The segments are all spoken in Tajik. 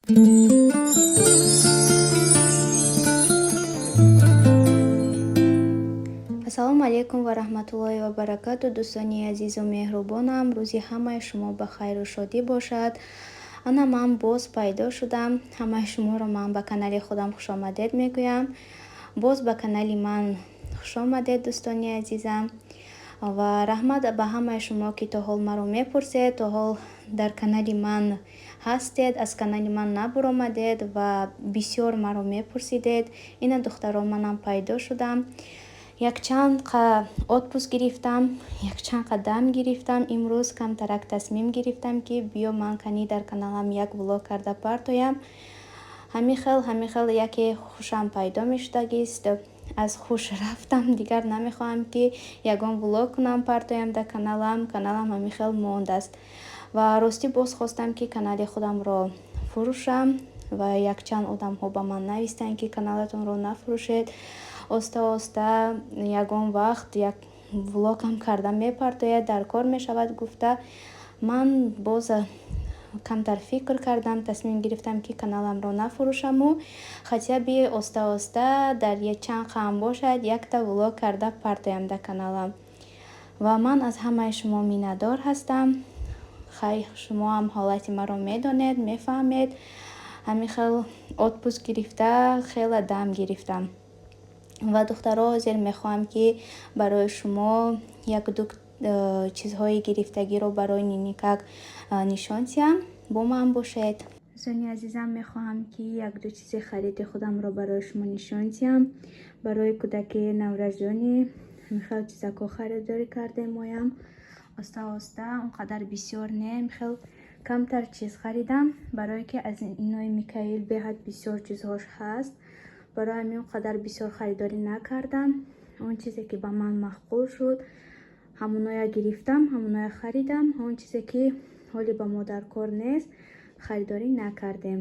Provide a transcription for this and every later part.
Ассалому алайкум ва раҳматуллоҳи ва баракату, дӯстони азизу меҳрубонам. Рӯзи ҳамаи шумо ба хайру шодӣ бошад. Ана ман боз пайдо шудам. Ҳамаи шуморо ман ба канали худам хушомадед мегӯям. Боз ба канали ман хушомадед, дӯстони азизам. Ва раҳмат ба ҳамаи шумо, ки то ҳол маро мепурсед, то ҳол дар канали ман ҳастед, аз канали ман набуромадед ва бисёр маро мепурсидед. Ина, духтаро, манам пайдо шудам. Якчанд отпуск гирифтам, якчанд қадам гирифтам. Имрӯз камтарак тасмим гирифтам, ки биё, ман кани дар каналам як влог карда партоям. Ҳамин хел яке хушам пайдо мешудагист. Аз хуш рафтам, дигар намехоҳам, ки ягон влог кунам, партоям дар каналам. Каналам ҳамин хел мондааст. Ва ростӣ, боз хостам, ки канали худамро фурӯшам ва якчанд одамҳо ба ман навистанд, ки каналатонро нафурӯшед, оста оста ягон вақт як влогам карда мепартояд, дар кор мешавад гуфта. Ман боз камтар фикр кардам, тасмим гирифтам, ки каналамро нафурӯшаму хотя бы оста оста дар чанд қам бошад, якта влог карда партоям дар каналам. Ва ман аз ҳамаи шумо миннатдор ҳастам. Хай, шумоам ҳолати маро медонед, мефаҳмед. Ҳамин хел отпуск гирифта, хеле дам гирифтам. Ва, духтаро, ҳозир мехоҳам, ки барои шумо якду чизҳои гирифтагиро барои ниникак нишон диҳам. Бо ман бошед. Дӯстони азизам, мехоҳам, ки якду чизи хариди худамро барои шумо нишон диҳам. Барои кӯдаки новорождённый хел чизако харидорӣ кардем. Моям оста оста, он қадар бисёр не, хел камтар чиз харидам, барое ки аз инои Микаил беҳад бисёр чизҳош ҳаст. Барои ҳамин он қадар бисёр харидорӣ накардам. Он чизе, ки ба ман маъқул шуд, ҳамоноя гирифтам, ҳамоноя харидам. Он чизе, ки ҳоли ба мо дар кор нест, харидорӣ накардем.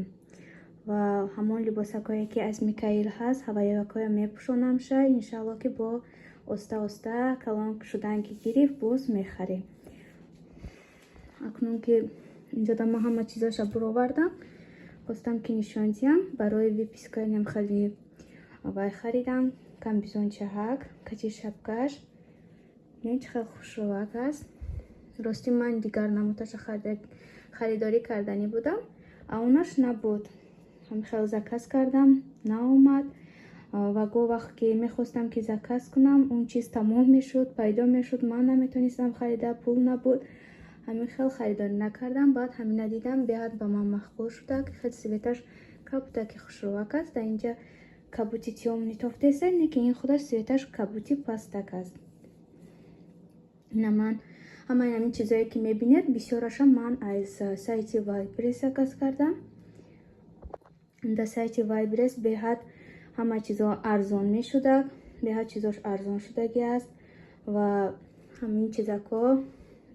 Ва ҳамон либосакое, ки аз Микаил ҳаст, ҳаваякоя мепӯшонамша. Иншалло, ки бо оста оста калон шудан ки гирифт, боз мехарем. Акнун ки инҷода ман ҳама чизоша буровардам, хостам, ки нишон диҳам. Барои выписка инам хеле вай харидам, комбизончаҳак качи шапкаш. Бинед, чӣ хел хушрӯвак аст. Ростӣ, ман дигар намудаша харидорӣ карданӣ будам, а онаш набуд. Хел заказ кардам, наомад. Ва гоҳ вақт ки мехостам, ки заказ кунам, он чиз тамом мешуд, пайдо мешуд, ман наметонистам харида, пул набуд. Ҳамин хел харидорӣ накардам. Баъд ҳамина дидам, беҳад ба ман маъқул шуда, хел цветаш кабудаки хушрӯвак аст. Дар инҷа кабути тёмный тофтеста, не ки ин худаш цветаш кабути пастак аст. Ина, ман ҳамаи ҳамин чизое, ки мебинед, бисёраша ман аз сайти Вайлдберриз заказ кардам. Дар сайти Вайлдберриз беҳад ҳама чизо арзон мешуда, беҳад чизош арзон шудагӣ аст. Ва ҳамин чизако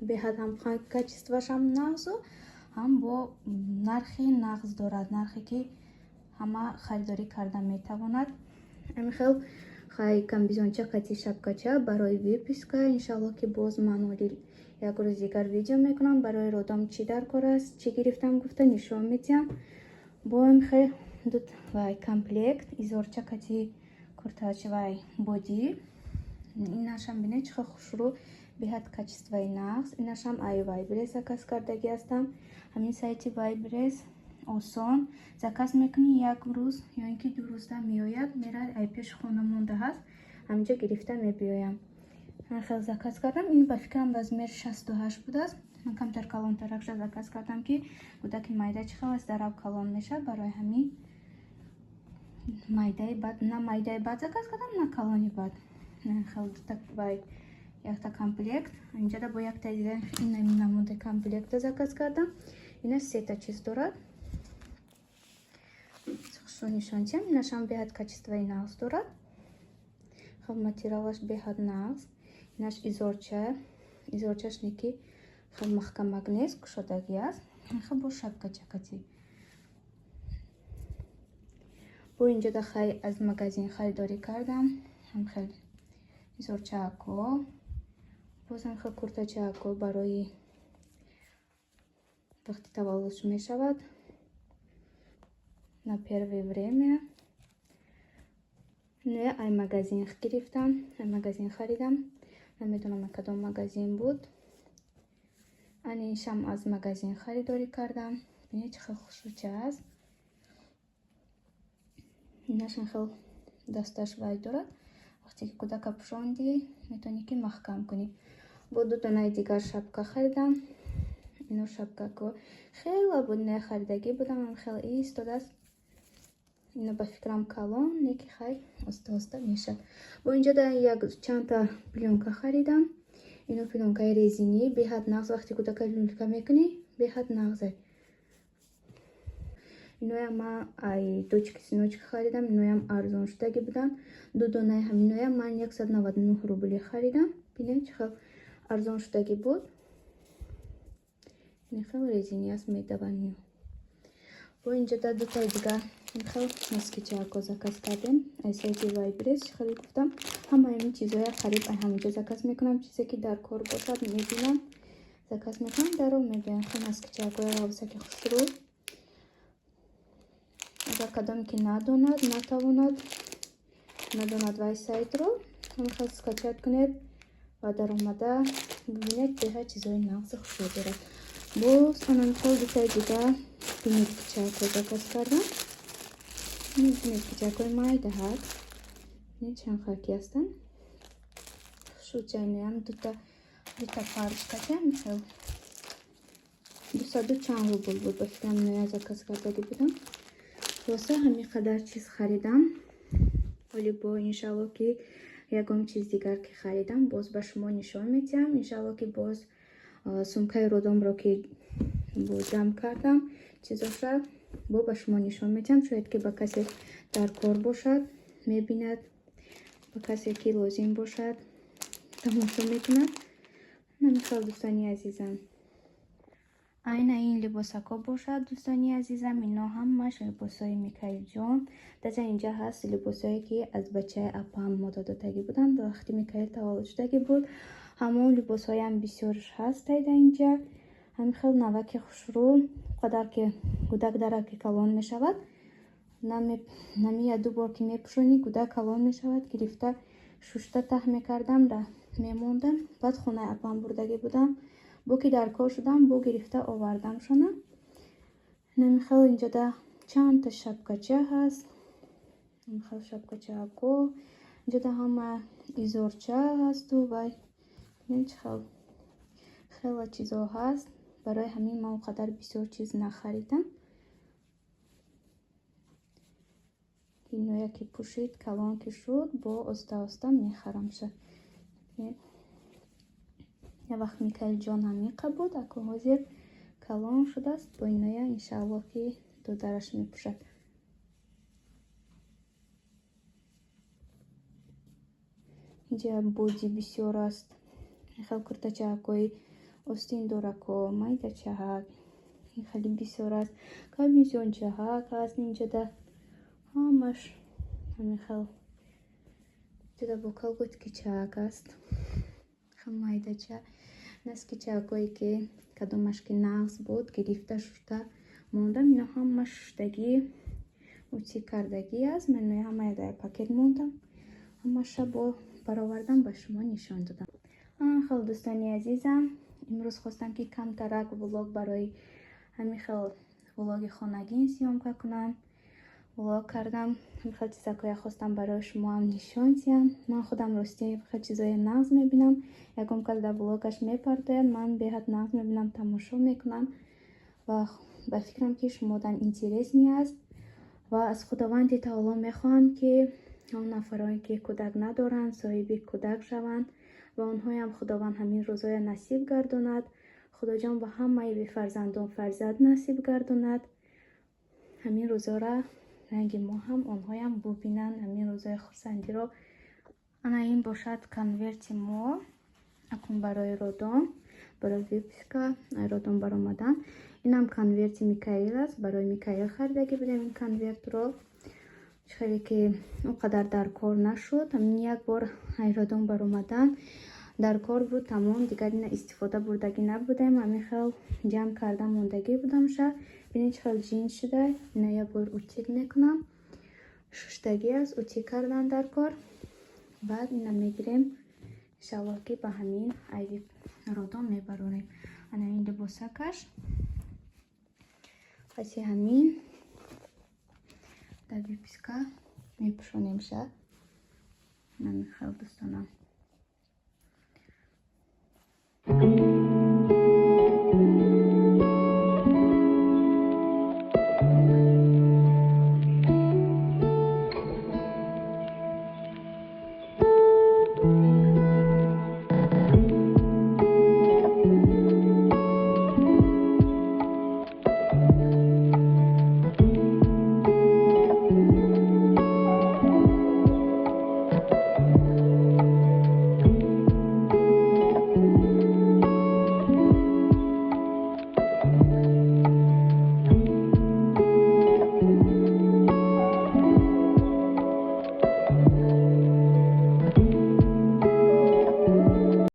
беҳад ҳам качествоашам нағзу, ҳам бо нархи нағз дорад, нархе, ки ҳама харидорӣ карда метавонад. Ҳамин хел хай комбизонча кати шапкача барои выписка. Иншалло, ки боз ман оли як рӯз дигар видео мекунам, барои роддом чӣ дар кор аст, чӣ гирифтам гуфта нишон медиҳам. Бо хел вай комплект изорча кати куртачи вай бодӣ. Инашам бинед, чӣ хел хушрӯ, беҳад качествои нағз. Инашам ай Вайлдберриз заказ кардагӣ ҳастам. Ҳамин сайти Вайлдберриз осон заказ мекунӣ, як рӯз ё ин ки 2 рӯзда меояд, мерад, ай пеши хона монда ҳаст, ҳаминҷо гирифта мебиёям. Хел заказ кардам. Ин ба фикрам размери 68 будааст. Ман камтар калонтаракша заказ кардам, ки кӯдаки майда чӣ хел аст, дарав калон мешавад. Барои ҳамин майдаи бад на, майдаи бад заказ кардам, на калони бад. Хел вай якта комплект. Инҷода бо якта дига ин намудаи комплекта заказ кардам. Ина сета чиз дорад. Хушрӯ нишон диҳам. Инашам беҳад качествои нағз дорад. Хел материалаш беҳад нағз. Инаш изорча, изорчаш неки хел маҳкамак нест, кушодагӣ аст. Хел бо шапкачакати. Бо инҷода хай аз магазин харидорӣ кардам. Ҳам хел изорчаако, бозам хел куртачаако барои вақти таваллуд мешавад. На первое время. Не, ай магазин гирифтам, ай магазин харидам. Намедонам, кадом магазин буд. Ани иншам аз магазин харидорӣ кардам. Бинед, чӣ хел хушрӯча аст. Инашин хел дасташ вай дорад. Вақте ки кӯдака пӯшондӣ, метавонӣ ки маҳкам кунӣ. Бо ду донаи дигар шапка харидам. Ино шапкако хеле буд, не харидагӣ будам, ам хеле истодааст. Ино ба фикрам калон, не ки хай, оста оста мешавад. Бо инҷо да як чандта плёнка харидам. Ино плёнкаи резинӣ, беҳад нағз, вақте кӯдака люлька мекунӣ, беҳад нағзе. Иноям ман ай Дочки Сыночки харидам, иноям арзон шудагӣ буданд. Ду донаи ҳаминоям ман 199 рубли харидам. Бинед, чӣ хел арзон шудагӣ буд. Ин хел резинӣ аст, медаванд ино. Бо инҷо да дутаи дигар хел носкичако заказ кардем аз сайти Вайлдберриз. Хеле гуфтам, ҳамаи ин чизоя қариб ай ҳаминҷо заказ мекунам. Чизе ки дар кор бошад, мебинам, заказ мекунам, даро мебиям. Хел носкичакои ғавсаки хушрӯ. Агар кадоме ки надонад, натавонад, надонад вай сайтро, ҳамин скачать кунед ва даромада бибинед, беҳад чизои нағзи хушрӯ дорад. Боз анамихел дутаи дигар пинеткичако заказ кардам. Пинеткичакои майдаҳак, чанд хаки ҳастанд, хушрӯчаиноям дута дута парочкача михел 200 чанд рубл буд, ба фикрам, иноя заказ кардагӣ будам. Хулоса, ҳамин қадар чиз харидам. Ҳоли бо иншалло, ки ягон чиз дигар ки харидам, боз ба шумо нишон медиҳам. Иншалло, ки боз сумкаи роддомро ки бо ҷамъ кардам чизоша, бо ба шумо нишон медиҳам. Шояд ки ба касе дар кор бошад, мебинад, ба касе ки лозим бошад, тамошо мекунад. Намихел, дӯстони азизам. Айна ин либосако бошад, дӯстони азизам, ино ҳамаш либосҳои Микаилҷон. Даже инҷа ҳаст либосҳое, ки аз бачаи апам мода додагӣ буданд, вақти Микаил таваллуд шудагӣ буд. Ҳамон либосҳоям бисёрш ҳаст айда инҷа. Ҳамин хел наваки хушрӯ. Қадар ки кӯдак дараки калон мешавад, нами ду бор ки мепӯшонӣ, кӯдак калон мешавад. Гирифта шушта таҳ мекардам, мемондам. Баъд хонаи апам бурдагӣ будам. Бо ки дар кор шудам, бо гирифта овардамшона. Намихел инҷода чандта шапкача ҳаст, хел шапкачако. Инҷода ҳама изорча ҳасту вай чӣ хел хеле чизо ҳаст. Барои ҳамин ман он қадар бисёр чиз нахаридам. Иноя ки пӯшид, калон ки шуд, бо оста оста мехарамша. Як вақт Микаилҷон ҳамиқа буд, аку ҳозир калон шудааст. Бо иноя иншаалло, ки додараш мепӯшад. Инҷа боди бисёр аст, хел куртачаакҳои остиндорако, майдачаҳак хеле бисёр аст, камизончаҳак ҳаст инҷода, ҳамаш ҳамин хел. Инҷода бо колготкичаак аст, хел майдача носкичаакҳое, ки кадомаш ки нағз буд, гирифта шушта мондам. Ино ҳама шуштагӣ, утюг кардагӣ аст. Ман иноя ҳамая дар пакет мондам, ҳамаша бо баровардам, ба шумо нишон додам. Хел, дӯстони азизам, имрӯз хостам, ки камтарак влог барои ҳамин хел влоги хонагӣ съёмка кунам. Влог кардам, ҳамин хел чизакоя хостам барои шумоам нишон диҳам. Ман худам ростӣ хел чизои нағз мебинам. Ягон кас дар влогаш мепартояд, ман беҳад нағз мебинам, тамошо мекунам ва ба фикрам, ки шумодам интересный аст. Ва аз Худованди таоло мехоҳам, ки он нафароне ки кӯдак надоранд, соҳиби кӯдак шаванд ва онҳоям Худованд ҳамин рӯзоя насиб гардонад. Худоҷон ба ҳамаи бефарзандон фарзанд насиб гардонад. Ҳамин рӯзора ранги мо ҳам онҳоям бубинанд, ҳамин рӯзои хурсандиро. Ана ин бошад конверти мо акун барои роддом, барои выписка роддом баромадан. Инам конверти Микаил аст, барои Микаил харидагӣ будем ин конвертро. Хеле ки он қадар дар кор нашуд, ҳамин як бор роддом баромадан дар кор буд, тамом. Дигар ина истифода бурдагӣ набудем, ҳамин хел ҷамъ карда мондагӣ будамша. Бинед, чӣ хел ҷинс шуда. Ина як бор утюг мекунам. Шуштагӣ аст, утюг кардан дар кор. Баъд ина мегирем, иншаллоҳ, ки ба ҳамин айби роддом мебарорем. Ана ин либосакаш. Паси ҳамин дар выписка мепӯшонемша. Намихел, дӯстонам.